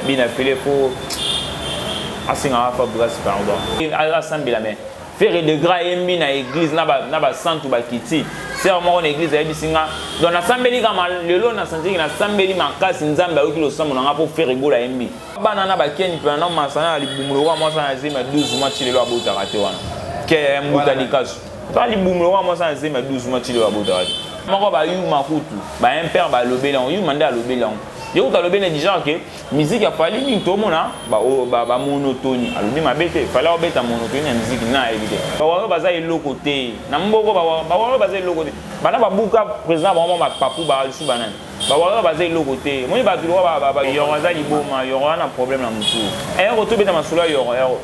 Bina File faut asengaka Fabregas pardon, asambela. Mais Ferre de Grand ayembi na église na basantu bakiti sere moko na église, ayebisi nga. Donc nasambeli kama lelo, nasantiki, nasambeli makasi, Nzambe ayoki losambo na nga mpo Ferre Gola ayembi. Bana na bakeni mpe na masana na libumu lokwa mwasi na zemi ya 12 mois, ti lelo abotaka te. Wana ke mbuta likasu ta libumu lokwa mwasi na zemi ya 12 mois, ti lelo abotaka te. Moko bayuma kutu baimpere balobeli yango, yuma nde alobeli yango, ye kutu alobeli na genre ke musique ya Fally mingi tomona bamonotonie. Alobi mabe te, Fally aobeta monotonie na musique na ayebi te. Bawarrior baza eloko te na mboko, bawarrior baza eloko te. Bana babuka président bango mapapu balisu banani, bawarrior baza eloko te. Moni bato lokwa Yoro aza liboma, Yoro wana problème na motu ero. Tobeta masolo ya Yoro, ero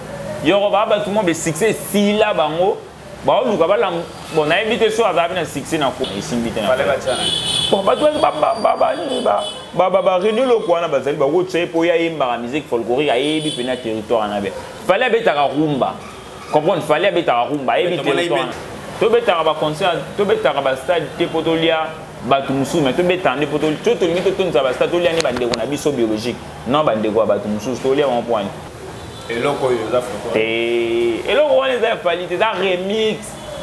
Yoro baa bato mo be succès esila bango, baoluka balamu. Bon, nayebi te so azala mpe na succès na esimbi te. Bon, bato baRené Loko wana bazali bakotia ye mpo ye ayembaka musique folklorique, ayebi mpena territoire wana be. Fally abetaka rumba, comprendre? Fally abetaka rumba, ayebi territoire. Tobetaka baconcert, tobetaka bastade te mpo tolia bato mosusu, mais tobetaka nde mpo to tolingi totondisa bastade, tolia nde bandeko na biso biologique, non bandeko ya bato mosusu, tolia bango mpo wani. Eloko oyo eza te, eloko wana eza ya Fally te, eza remix,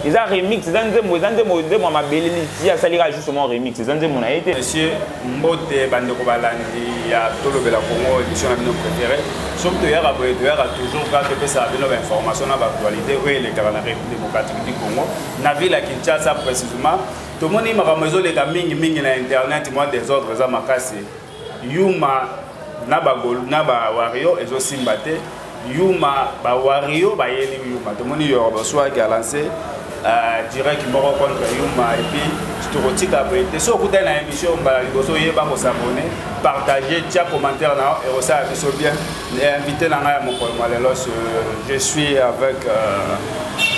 eza remix, eza nzembo, eza nzembo, nzembo ya mabele ti asali kaka justement remix, eza nzembo na ye te. Monsieur, mbote bandeko balandi ya Tolobela Congo, émission na bino préféré. Soki toyaka boye, toyaka toujours kaka topesaka bino bainformation na baactualité oyo elekaka na République démocratique du Congo, na ville ya Kinshasa précisément. Tomoni makambo ezoleka mingimingi na internet, mwa désordre eza makasi. Yuma na bawarrior ezosimba te, yuma bawarrior bayeli yuma. Tomoni Yoro Boswaki alancé direct moko contre yuma. Et puis tokotika boye te. So okutani na émission mbala liboso, oyeba kos'abonner, partager, tia commentaire na yo, ekosala biso bien. Invité na ngai ya mokolo mwa lelo, je suis avec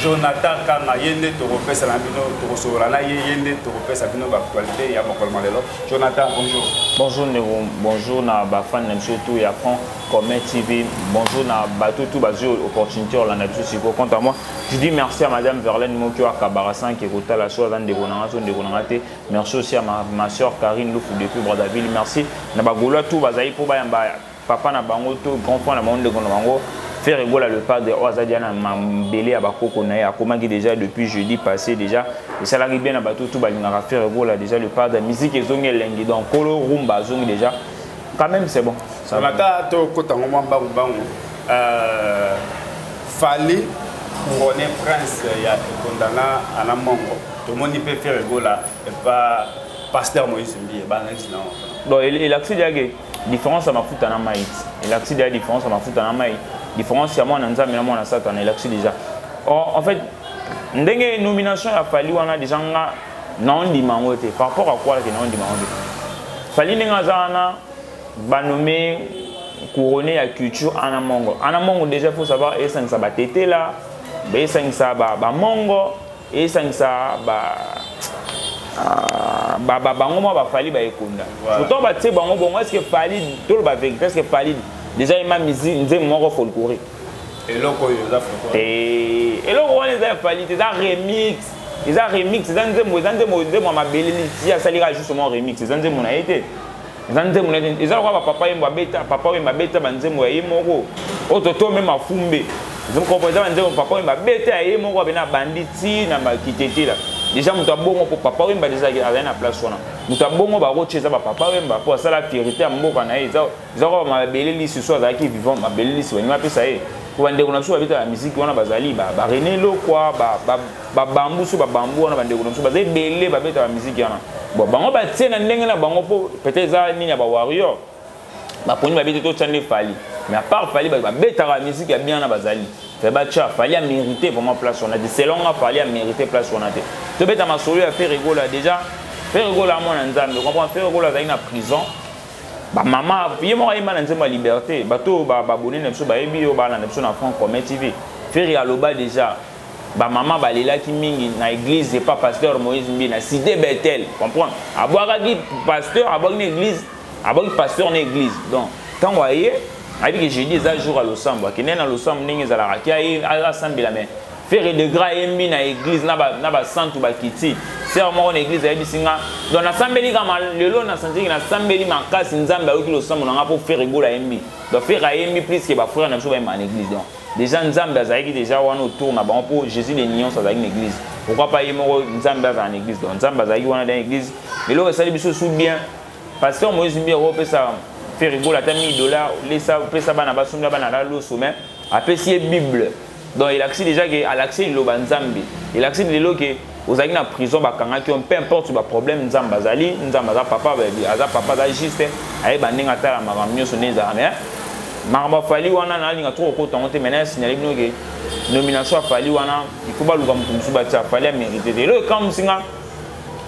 Jonathan Kanga. Ye nde tokopesa na bino, tokosolola na ye, ye nde tokopesa bino baactualité ya mokolo mwa lelo. Jonathan, bonjour. Bonjour ndeko, bonjour na bafan na biso tout ya Franc Commun TV, bonjour na bato tout bazwi opportunité olanda biso sikoyo. Quant à moi, je dis merci à madame Verlaine Mokio akabara sanke kotala so aza ndeko na nga, so ndeko na nga te. Merci aussi à ma soeur Karine Lufu depuis Brazzaville. Merci na bagaulois tout bazali mpo bayamba papa na bango to grand frère na bango, ndeko na bango Ferre Gola le padre, oyo aza dia na mabele ya bakoko na ye. Akomaki déjà depuis jeudi passé déjà, esalaki bien na bato tout balingaka Ferre Gola. Déjà le padre, musique ezongi elengi, donc kolo rumba azongi déjà, quand même c'est bon. Ata tokota ngo mwa mbangu mbangu, Fally couronné prince ya ekondana ana mongo. Tomoni mpe Ferre Gola epa pasteur Moïse Mbiye, banalisi nango. Bon, elakisi diake différence ya mafuta na mai, elakisi déjà différence ya mafuta na mai, différence ya mwana Nzambe na mwana Satana, elakisi déjà. Or, en fait, ndenge nomination ya Fally wana, déjà nga naondima yango te. Par rapport à quoi ke naondima yango te? Fally ndenge aza wana, banome couronné ya culture ana mongo, ana mongo déjà, faut savoir esangisa batetela, esangisa bamongo, esangisa ba bango mwa baFally baekonda. Pourtant batie bango bongo, est ce que Fally, toloba vérité, est ce que Fally déjà ema musique nzembo moko folklorique? Eloko oyo eza te, eloko wana eza ya Fally te, eza remix, eza remix, eza nzembo, eza nzembo, nzembo ya mabele ti asali kaka justement remix, eza nzembo na ye te, eza nzembo na ye te. Eza lokola bapapa yembo abeta, papa oyo abeta banzembo ya ye moko oyo toto meme afumbe, eza banzembo papa oyo babeta ya ye moko, abena bandi ti na bakitetela. Déjà moto abongo mpo papa Wemba déjà azali na place wana, moto abongo bakotia eza bapapa Wemba mpo asala fierté ya mboka na ye. Eza kaka mabele lisi, so azalaki vivant, mabele lisi balingi bapesa ye po bandeko na biso babeta ba musique wana bazali baRené Lokwa, babambu, so babambu wana, bandeko na biso baza ebele babeta ba musique wana. Bon, bango batie na ndenge na bango mpo peut-être eza nini ya bawarrior, baponi babeti, totya nde Fally. Mais à part Fally, bato babetaka musique ya bien na bazali fe batya Fally a mérité vraiment place wana te. Selon nga, Fally a mérité place wana te. Tobeta masolo ya Ferre Gola. Déjà Ferre Gola amona Nzambe, comprend? Ferre Gola azali na prison, bamama ye moko ayemba na nzembo ya liberté. Bato oyo babone na biso bayebi oyo balanda biso na Franc Commun TV. Ferre aloba déjà, bamama balelaki mingi na église epa pasteur Moïse Mbiye na cité Bethel, comprendre? Abwakaki pasteur, abwaki na église, abwaki pasteur na église. Donc ntango aye, ayebi ke jeudi eza jour ya losambo, akende na losambo ndenge ezalaka ki aye asambela. Mais Ferre de Grand ayembi na église na basantu bakiti. Sœur moko na église ayebisi nga, donc nasambeli kama lelo, nasantiki nasambeli makasi, Nzambe ayoki losambo na nga mpo Ferre Gola ayembi. Donc Ferre ayembi plus que bafrère na biso bayemba na église. Donc déjà Nzambe azalaki déjà wana autour na bango, mpo Jésus de nuance azalaki na église. Pourquoi pas ye moko Nzambe azala na église? Donc Nzambe azalaki wana dans église. Eloko esali biso su bien, pasteur Moïse Mbi akopesa Ferre Gola ata 1000 $, lesa opesa bana, basomela bana la loso, mais apesi ye Bible. Donc elakisi déjà ke alakisi liloba Nzambe, elakisi lelo ke ozalaki na prison, bakangaki yo, peu importe baproblème, Nzambe azali. Nzambe aza papa, aza papa, aza juste, ayeba ndenge atala makambo nyonso nde ezala. Mais makambo a Fally wana, nalinga trop kokota yango te. Maintenant, signale bino ke nomination a Fally wana, il faut baluka moto mosusu batia. Fally amérite te. Eloko ekamwisi nga,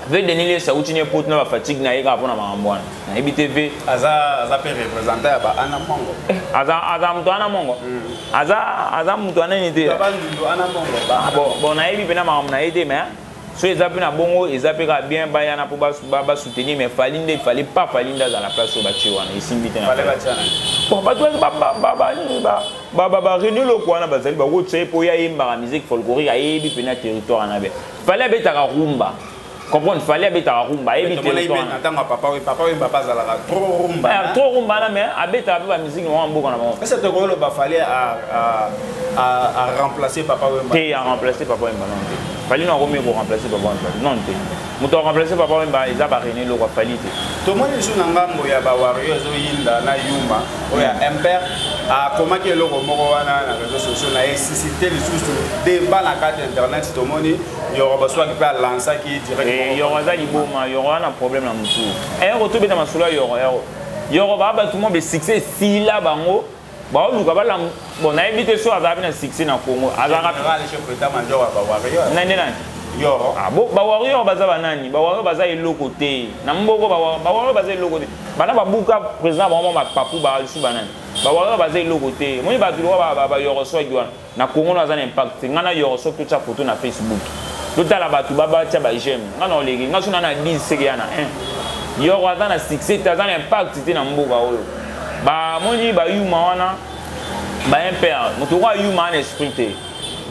ve Denis Lesi awuti ne poto na bafatigue na ye kaka mpona makambo wana, nayebi te ve. Aza mpe représentant ya baana mongo. Aza moto wana mongo, aza moto anani te. Bandundu ana mongo. Bon, nayebi mpena makambo na ye te, mais so eza mpe na bongo, eza mpe kaka bien bayana mpo basoutenir. Mais Fally nde, Fally pas, Fally nde azala place oyo batie wana, esimbi te. Bon, bato barené eloko wana bazali bakotia ye mpo ye ayembaka musique folklorique, ayebi mpena territoire wana be. Fally abetaka rumba, comprendre? Fally abetaka rumba, ayebi. Territoire papa oyo, papa azalaka trop rumba. Trop rumba wana, mais abetaka mpe bamusique moko mboka na bango. Est-ce que tokoloba Fally a remplacer Papa Wemba? Te, a remplacer Papa Wemba non te. Fally no akomi koremplacer Papa Wemba non te. Moto aremplacer Papa Wemba eza barené eloko, a Fally te. Tomoni lisusu na ngambo ya bawario, ezoyinda na Yuma oyo ya MPR, akomaki eloko moko wana na réseau sociaux na esuscité lisusu débat na kati internet. Tomoni Yoro baswaki mpe alansaki direct. Yoro aza liboma, Yoro wana problème na motu. Ero tobeta masolo ya Yoro. Ero Yoro baa bato mo be succès esila bango, baoluka balam. Bon, nayebi te so azalaki na succès na Congo. Azalaka nani nani? Yoro. Ah, bo bawarrior baza banani? Bawarrior baza eloko te na mboko, bawarrior baza eloko te. Bana babuka président bango mapapu, balisusu banani? Bawarrior baza eloko te. Moni bato loka bayoro soki wana na Congo no aza na impact. Ngai na Yoro, soki totya photo na Facebook, totala bato babatya baj'aime, ngai na oleki. Ngai so na na 10, seke ya na 1. Yoro aza na succès te, aza na impact te na mboka oyo. Bamoni bayuma wana, baimpere moto oko ayuma wana esprit te.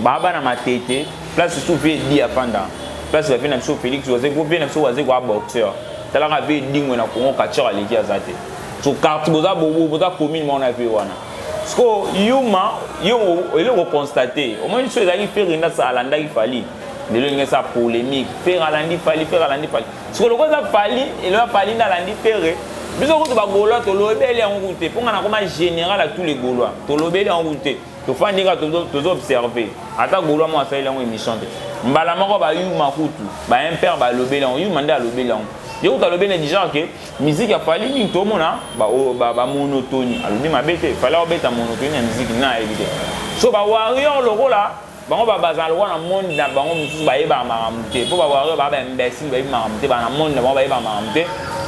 Baa bana Matete, place su vie edi afanda, place bavie na biso Félix Wazeko, vie na biso Wazeko a boxeur. Talaka vie edingwe na Congo, catcheur aleki aza te. So carte boza boza commune moko na vie wana. Siko yuma yo eloko constate, omoni so ezalaki Ferre ndasa alandaki Fally, lelo elingi esa polémique: Ferre alandi Fally, Ferre alandi Fally. Siko loko eza Fally, eloko Fally nde alandi Ferre. Biso kutu bagaulois tolobeli yango kutu te, mpo nga nakoma général à tous les Gaulois. Tolobeli yango kutu te, tofandi kaka, tozo observe. Ata Gaulois moko asaleli yango émission te. Mbala moko bayuma kutu baimpere balobeli yango. Yuma nde alobeli yango, ye kutu alobeli na genre ke musique ya Fally mingi tomona bamonotonie. Alobi mabe te, Fally aobeta monotonie na musique na ayebi te. So bawarrior lokola bango bazala lokola na monde na bango mosusu, bayebaka makambo te, mpo bawarrior baa baimbécile, bayebi makambo te, baa na monde na bango, bayebaka makambo te.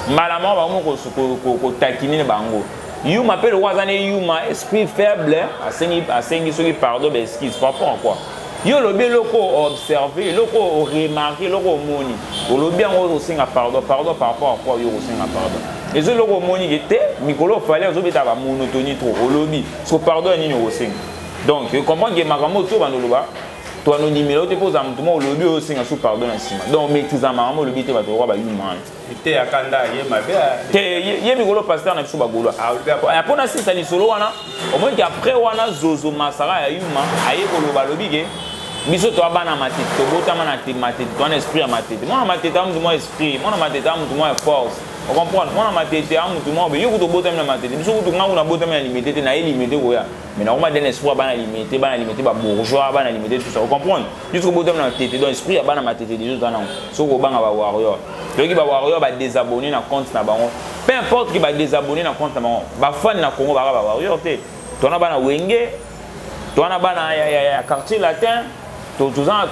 Mbala moko bango kotakini na bango. Yuma mpe lokola aza ne yuma, esprit faible, asengi, asengi soki pardon, baexcuse par rapport à quoi? Yo olobi eloko, observe eloko, oremarke eloko, omoni, olobi yango, osenga pardon. Pardon par rapport à quoi? Yo kosenga pardon eza eloko omoni ke te. Mikolo Fally azobeta bamonotonie trop, olobi so pardon ya nini okosenga? Donc comprendre ke makambo oyo to bando oloba, to anonimela yo te, mpo ozala motu moko olobi oyo osenga so pardon na nsima. Donc maîtrise makambo olobi te. Bato lokwa bayuma wana. Te, akanda ye mabe. Te, ye mikolo pasteur na biso bagaulois mpo na sisa lisolo wana, omoni ke après wana zozo masaka ya yuma aye koloba, alobi ke biso toa bana Matete, tobotama na Matete, toa na esprit ya Matete. Mwana Matete a mutu mwa esprit, mwana Matete a mutu mwa ya force, ocomprendre? Mwana Matete a mutu mwa yo kutu obotami na Matete. Biso kutu, ngangu nabotami na Limete te, naye Limete koya, mais nakoma den esprit ya bana Limete, bana Limete babourgeois, bana Limete, tout ça, ocomprendre? Biso kobotami na Matete, donc esprit ya bana Matete déjà oza nango. Soki kobanga bawarrior, toyoki bawarrior badésabonné na compte na bango, peu importe ke badésabonné na compte na bango, bafani na Congo baka bawarrior te. Tona bana Wenge, towana bana ya Quartier Latin, toza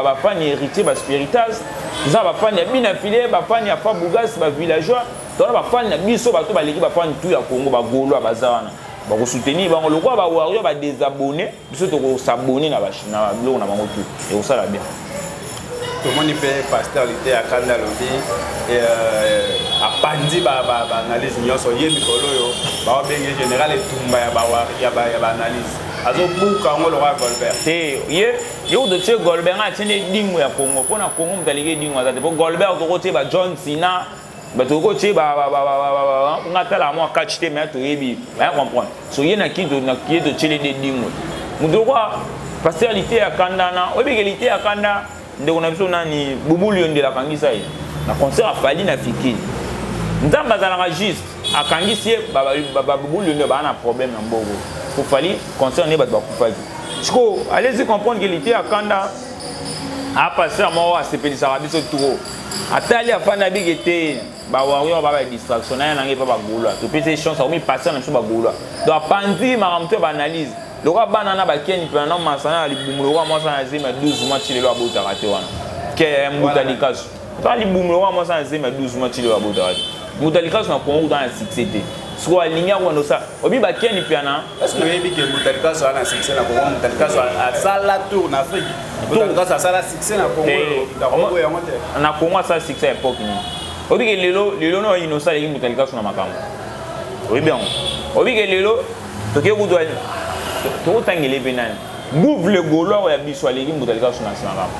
bafani Héritier, baspiritas, toza bafani ya Bina File, bafani ya Fabugas, bavillageois. Towana bafani na biso, bato baleki bafani tu ya Congo, bagaulois baza wana, bakosoutenir bango. Lokola bawarrior badésabonné, biso tokosabonner na biloko na bango tu, ekosala bien. Tomoni mpe pasteur Lite ya Kanda alobi, apandi baanalyse nyonso. Ye mikolo oyo baobenge général etumba ya baanalyse, azobuka yango lokola Golbert. Te, ye Ye kutu totie Golbert, nga atie nde Edingwe ya Congo. Mpo na Congo moto aleki Edingwe aza te. Mpo Golbert tokotie ba John Cena, bato okotie nga atalaka mwa catch te, mais toyebi baya comprendre. So ye na ki ye totiele nde Edingwe. Moto lokwa pasteur Liteya Kanda na oyebi ke Liteya Kanda ndeko na biso nani Bubulu Yondela akangisa ye na concert afali na Fikini. Nzambe azalaka juste, akangisi ye babubulu Yondela baa na problème na mbongo. Kofali concert nde bato bakufaki. Sikoyo allez-y comprendre que Liteya Kanda a pasteur moko asepelisaka biso trop. Atali afandi abike te ba warrior ba ba distraction na ye nange pa ba gaulois. Topesi chance akomi pasteur na biso ba gaulois. Donc apanzi makambo to ba analyse. Lokola bana na bakeni mpe na masana na libumu lokola mwasi na zemi ya 12 mois ti lelo abotaka te wana. Ke mbuta likasu. Ta libumu lokola mwasi na zemi ya 12 mois ti lelo abotaka te. Mbuta likasu na Congo kuta na succès te. Sikoyo alingi akwanda osala. Obi bakeni mpe na. Est-ce que oyebi ke mbuta likasu ana succès na Congo? Mbuta likasu asala tour na Afrique. Mbuta likasu asala succès na Congo. Na Congo yango te. Na Congo asala succès ya époque nini? Oyebi ke lelo lelo no innocent aleki mbuta likasu na makambo. Oyebi yango. Oyebi ke lelo toke kutu tokotangela mpe nani gouve le gaulois oyo ya biso aleki mbuta likasu na makambo.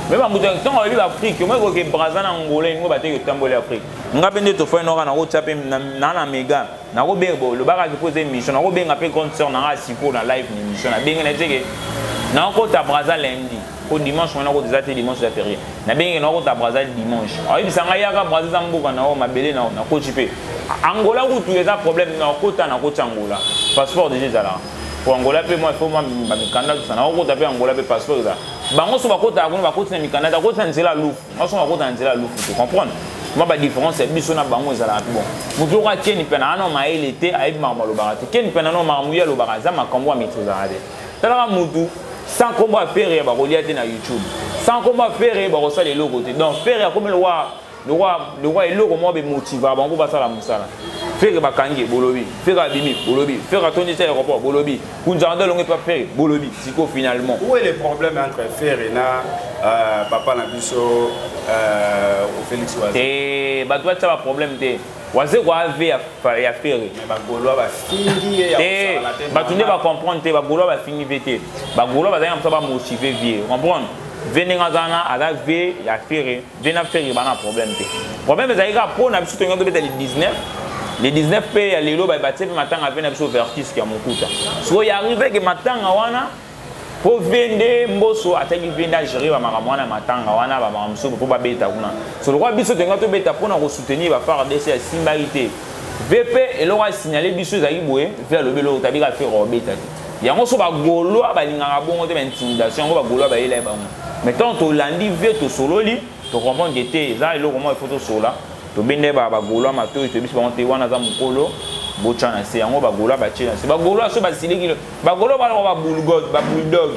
Me bambuta ntango alobi baafrike omoi koke braza na Angola elingo bateki otamboli Afrique. Nga mpe nde tofai noka nakotya mpe na na mega nakobenga bo lobaka ki poser émission nakobenga mpe grande sœur nanga sikoyo na live na émission nabengi na teke nakota Braza lundi po dimanche wana nakota eza te dimanche eza férié nabengi nakota Braza dimanche ayebisa ngai yaka Braza eza mboka na yo mabele na nakoti mpe Angola kutu eza problème nakota nakoti Angola passeport déjà ezalaka po Angola mpe mwa faut mwa bamikanda tusa nakokota mpe Angola mpe passeport ezala bango so bakotaka kuna bakoti na mikanda te akoti na nzela lufu nga so nakota na nzela lufu te comprendre mwa badifférence ya biso na bango ezalaka mpe bon moto oyo akeni mpe na ana mayele te ayebi makambo alobaka te keni mpe nano makambo ye alobaka aza makambo amaîtrisaka te talaka motu sans kombo ya Ferre bakolia te na YouTube sans kombo ya Ferre bakosala eloko te donc Ferre akomi lokwa lokwa lokwa eloko moko bemotivaka bango basala mosala Ferre bakangi bolobi Ferre abimi bolobi Ferre atondisi aéroport bolobi kunzanda elongo epa Ferre bolobi siko finalement où est le problème entre Ferre na papa na biso Félix Wazekwa te bato batia ba problème te Wazekwa ave ya Ferre mais bagaulois bafingi ye ya te bato nde bacomprendre te bagaulois bafingi ve te bagaulois bazali na mosa bamotive vie comprendre ve ndenge aza wana aza ve ya Ferre ve na Ferre bana problème te problème ezali kaka mpo na biso tolingi tobeta le 19 le 19 mpe ya lelo batie mpe matanga ve na biso vertiske ya mokuta sikoyo ya arrive ke matanga wana mpo ve nde mboso ataki ve nde agere bamakambo wana matanga wana bamakambo mosusu mpo babeta kuna so lokola biso tolingi tobeta mpona kosoutenir baFARDC asimbaki te ve mpe eloko asignale biso ezalaki boye ve alobi eloko tabika Ferre obeta te yango so bagaulois balingaka bongo te baintimidation yango bagaulois bayela ye bango mais tant tolandi ve tosololi tocomprendre ke te eza eloko moko ifo tosola tobende bagaulois matoi toyebisi bango te wana aza mokolo botya na se yango bagaulois batie na se bagaulois so basiliki bagaulois baloko babulldog babulldog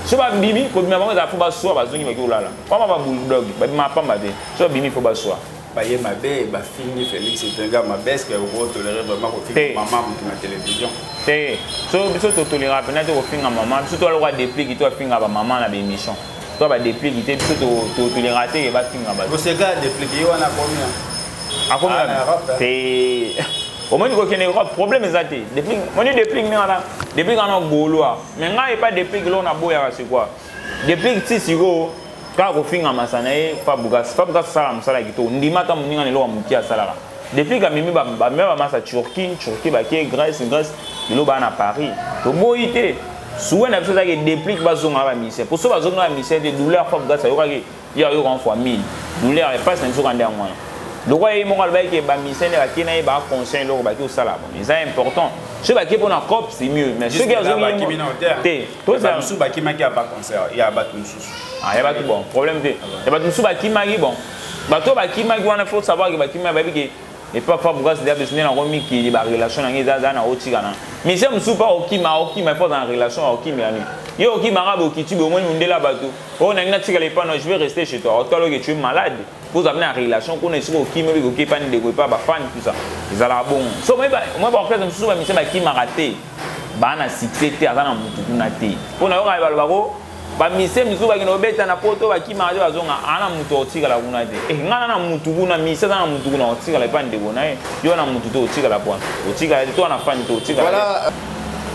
so babimi kobima bango ezala fo baswa bazongi baki kolala pamba babulldog babima pamba te so babimi fo baswa baye mabe bafingi Félix etenga mabe est-ce que okotolérer vraiment kofinga mama motu na télévision te so biso totoléraka mpena te kofinga mama biso toaloka déplique to afinga bamama na baémission to badéplique te biso tolingaka te ke bafinga bato oseka déplique ye wana akomi akomi te omoni kokende Europe problème eza te moni déplique ndenge wana déplique wana gaulois mais ngai epa déplique eloko naboyaka c'est quoi déplique ti sikoyo kaka kofinga masa na ye Fabregas Fabregas asala mosala ya kitoko ndima ata moninga na eloko ya moke asalaka depuis kamemi bamemi bamasa Turquie Turquie bake Grèce Grèce lelo baa na Paris toboyi te suwe na biso ezalaki déplique bazongaka bamusicien po so bazongaka bamusicien te douleur Fabregas ayokaki ye ayoka fois 1000 douleur epasi na biso kanda yango wana lokwa ye moko alobaki ke bamusicien nde bake na ye baconscient eloko baki osala bon eza important soki bake mpona cop c'est mieux mais soki azongi te mosusu bakimaki ya baconcert ya bato mosusu ya bato bon problème te ya bato mosusu bakimaki bon bato bakimaki wana faut savoir ke bakimaki bayebi ke epa Fabregas deja biso nde nango mikili barelation nange eza aza na otikana mise mosusu mpa okima okima ifo aza na relation okimela nini ye okimaka bokiti bomoni mondela bato oyo nangi natikala epa no je vais rester chez toi otala oke tu es malade kozala na relation kuna esika okimi obi koki epa ndeko epa bafani tout ça ezalaka bongo so moi baorchestre mosusu bamise bakimaka te baa na succès te aza na motu kuna te mpo na yoka balobako bamise misusu bakende kobeta na poto bakimaka te bazonga ana motu otikala kuna te eh, ngai na na motu kuna mise aza na motu kuna otikala epa ndeko na ye yo na motu te otikala pwana otikala te to na fani te otikala.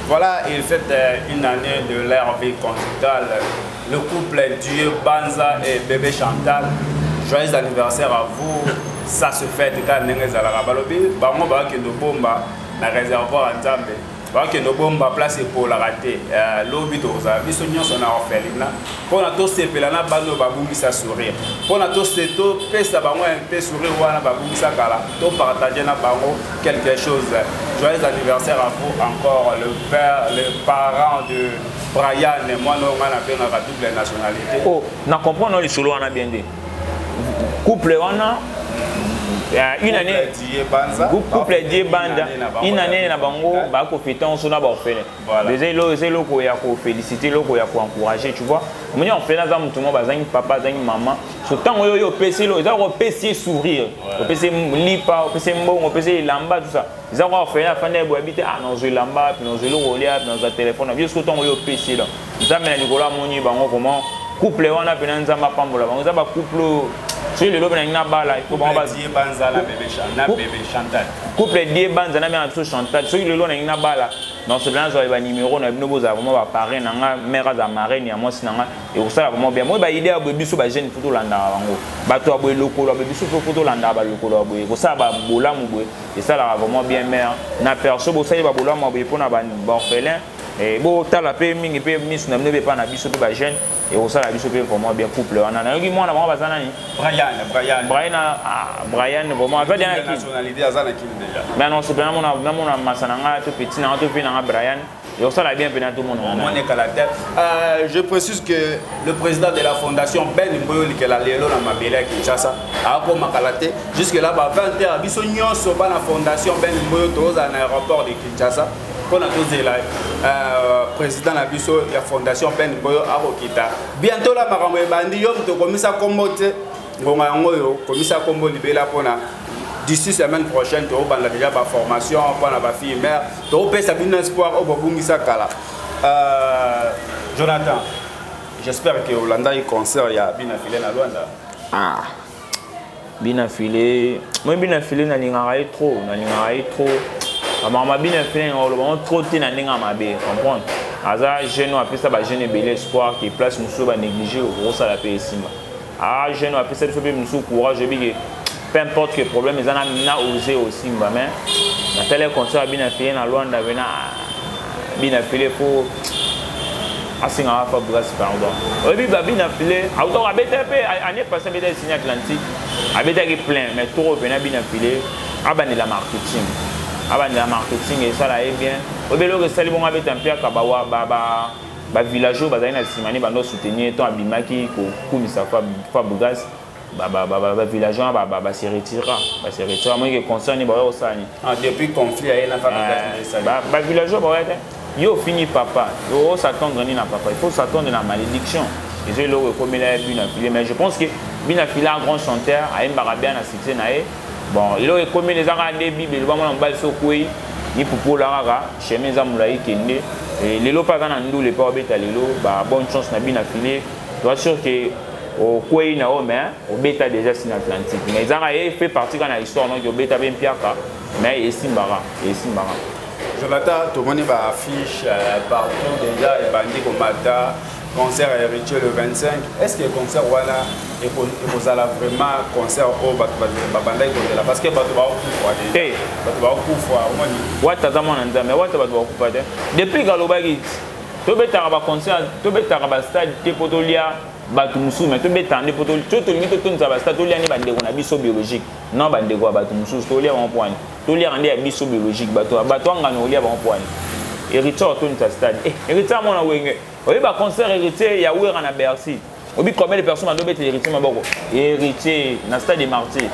Voilà, il fête une année de leur vie conjugale. Le couple Dieu Banza et bébé Chantal. Joyeux anniversaire à vous. Ça se fait quand ndenge ezalaka balobi bango bakende bomba na réservoir ya Nzambe bakende bomba place epolaka te lobi tokozala biso nyonso na orphelinat mpona tosepela na bana oyo babungisa sourire mpona topesa bango mpe sourire wana babungisa kala topartage na bango quelque chose. Joyeux anniversaire à vous encore, le père, le parent de Brian, mwana oyo ngai nabengaka double nationalité. Oh, na comprendre lisolo wana bien te. Couple wana une année, couple Die Banda, une année na bango bakofeta nso na baorphelin. Déjà elo eza eloko ya koféliciter, eloko ya koencourager, tu vois. Omoni, orphelin aza motu moko bazangi papa, azangi mama. So ntango oyo oyo opesi elo, eza kopesi ye sourire, opesi lipa, opesi mbongo, opesi elamba, tout ça. Eza kaka orphelin afandi boyebi te: ah, nazwa elamba, puis nazwa eloko kolia, puis nazwa telefone na biso. Siko ntango oyo opesi ye, Nzambe na likolo amoni bango. Comment couple wana mpena, Nzambe apambola bango. Eza bacouple oyo soki lelo mpe nangi nabala, il faut bango. Couple Die Banza na mère na biso Chantal, soki lelo nangi nabala, nasepela nazwa banimero na bino, bozala vraiment baparrain na nga, mare aza marraine ya mwasi na nga, ekosala vraiment bien. Moi, baidée ya boye, biso bajeune faut tolandaka bango. Bato ya boye, lokolo ya boye, biso faut tolandaka balokolo ya boye. Kosala babolamu boye esalaka vraiment bien. Mare na perso, bosali babolamu ya boye mpona baorphelin, botala mpe mingi mpe miso na bino mpe epa na biso mpe bajeune, ekosala biso mpe vraiment bien. Couple wana, nayoki mwana bango baza nani? Brian, Brian. Brian, ah, Brian vraiment aza bien. Nationalité aza na Kini déjà. Mais non, c'est namona namona masa na nga to petit na nga to pe na nga Brian, ekosala bien mpe na tomona. Omoni kala te. Je précise que le président de la fondation Ben Mboyo Likela, lelo na mabele ya Kinshasa, akoma kala te. Jusque là ba 20 heures, biso nyonso bana fondation Ben Mboyo tozala na aéroport de Kinshasa mpona tozela président na biso ya fondation Ben Mboyo akokita bientôt. La makambo ebandi, yo moto okomisa kombo te, ngonga yango oyo komisa kombo libela mpona d'ici semaine prochaine tobanda déjà baformation mpona bafille mare, topesa bino espoir oyo bobungisa kala. Jonathan, j'espère que olandaki concert ya Bina File na Lwanda. Ah, Bina File, moi Bina File nalingaka ye trop, nalingaka ye trop. Bamama Bina File, oloba ngo trop te na ndenge ya mabe, comprendre. Aza jeune oyo apesa bajeune ebele espoir ke place mosusu banéglige, okosala mpe esimba. Ah, jeune oyo apesa biso mpe mosusu courage, oyebi ke peu importe que problème eza na ose osimba. Mais natali concert ya Bina File na Lwanda pena, Bina File fo asengaka Fabrice pardon. Oyebi, babina File autaka abeta mpe année passée, abetaki Ciné Atlantique, abetaki plein. Mais toro pena Bina File abandela marketing, abandela marketing esala ye bien. Oyebi eloko esali bongo, abeta mpiaka, bavillage oyo bazali na nsima ne bando soutenir to abimaki kokumisa Fabregas, bavillage wana base retira, base retira. Moike concert ni baoya kosala nini? Depuis conflit aye na Fabregas. Bavillage oyo baoya te. Yo ofini papa, os'attendre nini na papa? Il faut s'attendre na malédiction. Eza eloko ekomela ye Bina File. Mais je pense que Bina File un grand chanteur, ayembaka bien na succès na ye. Bon, eloko ekomeli eza kaka nde Bible eloba: mwana mobali so okwei, mipupola kaka, chemin eza molai, kende. Lelo mpe aza na ndule mpe obeta lelo. Ba bonne chance na Bina File. Toa sûr que okwei na oyo, mais obeta déjà Ciné Atlantique, mais ezaka ye fait partie kaka na histoire. Donc obeta mpe mpiaka, mais esimbaka, esimbaka. Jonathan, tomoni baaffiche partout déjà ebandi komata, concert ya Héritier le 25. Est ce que concert wana ekozala vraiment concert oyo bato babandaki kozela? Parce que bato bakokufa, bato bakokufa, omoni. Wata aza mwana Nzambe. Wata, bato bakokufa te. Depuis kalobaki tobetaka baconcert, tobetaka bastade te mpo tolia bato mosusu, mais tobetaka nde mpo to tolingi totondisa bastade, tolia nde bandeko na biso biologique, non bandeko ya bato mosusu. Tolia bango mpo wani? Toliaka nde ya biso biologique. Bato bato angano olia bango mpo wani? Héritier atondisa stade. Héritier amona Wenge, oyeba concert Héritier ya Wera na Bercy, obi combien de personnes bando betela Héritier maboko? Héritier na stade de Martyr,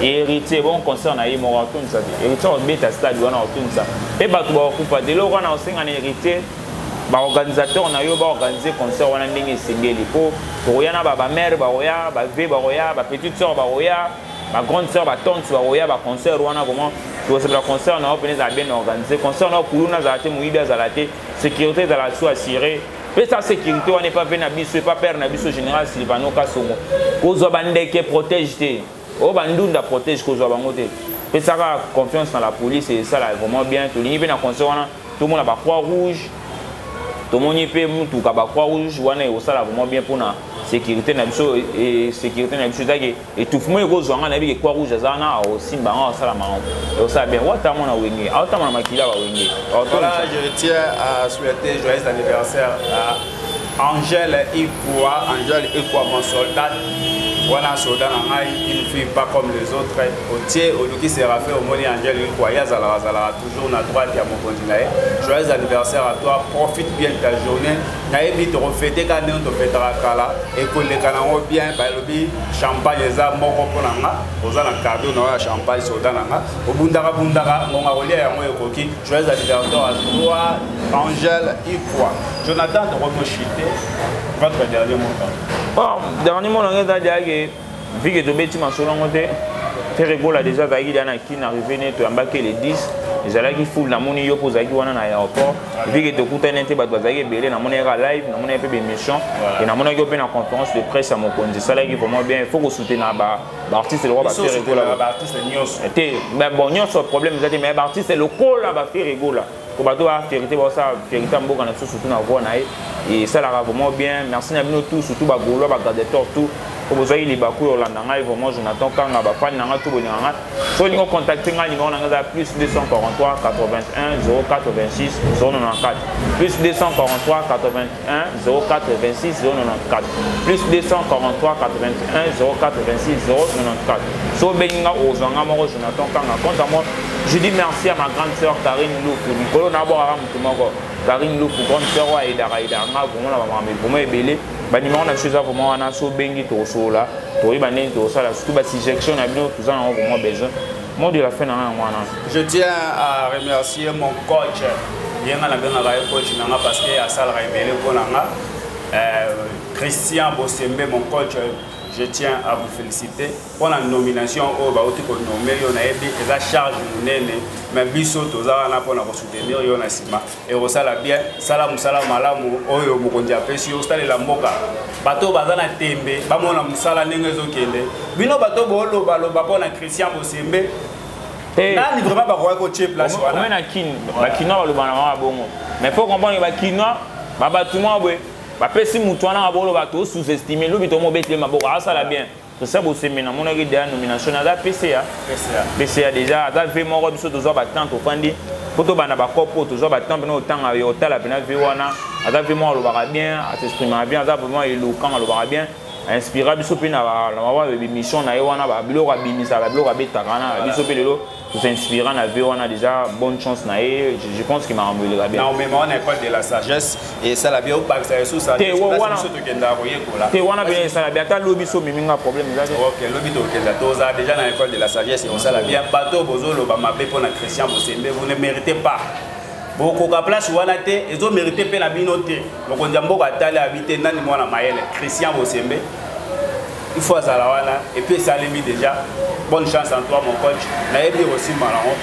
Héritier bon concert na ye moko atondisa te. Héritier obeta stade wana, otondisa mpe bato bakokufa te. Eloko wana osenga na Héritier, baorganisateur na yo baorganize concert wana ndenge esengeli, mpo tokoya na bamare, bakoya bave, bakoya bapetite sœur, bakoya bagrande sœur, batante, bakoya baconcert wana. Comment tokosepela concert na yo mpene ezala bien organisé, concert na yo kuluna azala te, moyibi azala te, sécurité ezala su assuré. Pesa sécurité wana epa mpe na biso, epa père na biso général Silvano Kasongo. Kozwa bandeke protège te, oyo bandunda protège, kozwa bango te. Pesaka confiance na la police, esala vraiment bien. Tolingi mpe na concert wana. Tomona ba croix rouge, tomoni mpe mutuka ba croix rouge wana ekosala vraiment bien mpona sécurité na biso. Sécurité na biso ezaki étouffement ekozwa nga, nayebi ke croix rouge aza wana, akosimba nga, akosala makambo ekosala bien. Wata mona Wenge, aotama na makila bawenge. Voilà, je tiens à souhaiter joyeux anniversaire à Angèle Ikwa, Angèle Ikwa, mon soldat. Wana soldat na ngai, une fille pas comme les autres. Otie oluki Séraphin, omoni Angèle Ikwa, ye azalaka azalaka toujours na droite ya mokonzi na ye. Joyeux anniversaire à toi, profite bien de ta journée. Nayebi tokofete kaka ndenge tofetaka kala, ekoleka nango bien. Balobi champagne eza moko mpo na nga, oza na cadeau na oyo ya champagne. Soldat na nga, obundaka bundaka, ngonga kolia yango ekoki. Joyeux anniversaire à toi, Angèle Ikwa. Jonathan, tokoki votre dernier mot? Bon, dernier mot na ngai eza diake, vu que tobeti masolo yango te, Ferre Gola déjà azalaki deya na Kine, arrivé ne toyambaki le 10, ezalaki full. Namoni yo mpo ozalaki wana na aéroport, vu que tokutani te, bato bazalaki ebele. Namoni yaka live, namoni mpe bémission e, namonaki yo mpe na conférence de presse ya mokonzi, esalaki vraiment bien. Il faut kosoutenir baartiste lokola baFerre Gola te. Bon, nyonso problème eza te, mais baartiste lokola baFerre Gola, po bato bafierté, baosala fierté ya mboka na biso, surtout na voix na ye, esalaka vraiment bien. Merci na bino tout, surtout bagaulois, bagladiateur tout po bozwaki libaku ya olanda ngai. Vraiment, Jonathan Kanga, bafani na ngai tout, bolinga ngai. So olingi ocontacte ngai, numéro na ngai eza plus 243 81 04 26 094, plus 243 81 04 26 094, plus 243 81 04 26 094. So obengi nga, ozwa nga moko Jonathan Kanga. Quant à moi, je dis merci à ma grande sœur Karine Lufu. Likolo nabwakaka motu moko, Karine Lufu, grande sœur oyo ayedaka ayedaka nga vraiment na bamakambo vraiment ebele. Banimero na biso eza vraiment wana. So obengi, tokosolola, tokoyeba ndenge tokosala, surtout basuggestion na bino, toza nango vraiment besoin. Mot de la fin na nga yango wana. Je tiens à remercier mon coach, ye nga nabengaka ye coach na nga parce que asalaka ebele mpo na nga, Christian Bosembe, mon coach. Je tiens à vous féliciter mpo na nomination oyo bauti konommer yo. Nayebi eza charge monene, mais biso toza wana mpona kosoutenir yo na nsima. Ekosala bien, sala mosala malamu oyo mokonzi apesi yo, osalela mboka. Bato baza na tembe, bamona mosala ndenge ezokende. Bino bato bolobaloba mpo na Christian Bosembe, nani vraiment bakoki kotie place wana? Na Kine, bakinois baloba na bango bongo, mais faut comprendre, bakinois babatu mwa boye, bapesi motu wana boloba, to sous-estime, lobi tomobetele maboko, asala bien. Tosa Bosembe, namonaki deya nomination, aza PCA, PCA déjà, aza v moko. Biso tozwa batemps, tofandi mpo tobanda bakopo, tozwa batemps mpena otanga yo, otala mpena v wana. Aza v moko, alobaka bien, asexprimaka bien, aza vraiment éloquent, alobaka bien, inspira biso mpe na bawa émission na ye wana, babiloko abimisaka, babiloko abetaka wana. Biso mpe lelo tosinspira na v wana déjà. Bonne chance na ye, je pense que makambo eleka bien. Na omema wana école de la sagesse, esala bien, obakisa lisusu biso. Tokendaka koyekola. Te, wana pene esala bien. Ata lobi so omemi nga, problème eza te. Ok, lobi tokenda, tozala déjà na école de la sagesse, osala bien. Bato bozoloba mabe mpo na Christian Bosembe, vous ne méritez pas, bokoka place wana te, ezomérite mpe na bino te. Mokonzi ya mboka atali, abi te nani mwana mayele, Christian Bosembe, il faut azala wana. Et puis esalemi déjà. Bonne chance en toi, mon coach, nayebi kosimba nango.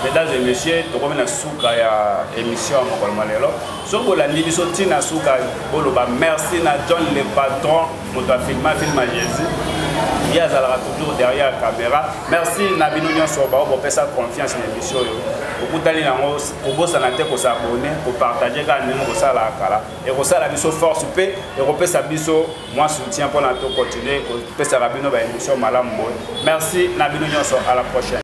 Mesdames et messieurs, tokomi na suka ya émission ya mokolo ma lelo. Soki bolandi biso ntina suka, boloba merci na John le patron, moto afilma film ya Jésus, ye azalaka toujours derrière caméra. Merci na bino nyonso bao bopesa confiance na émission oyo okutani nango. Kobosana te kos'abonner, kopartager kaka ndenge kosalaka kala. Ekosala biso force mpe ekopesa biso mwa soutien mpona tocontinue kopesaka bino baémission malamu boye. Merci na bino nyonso, à la prochaine.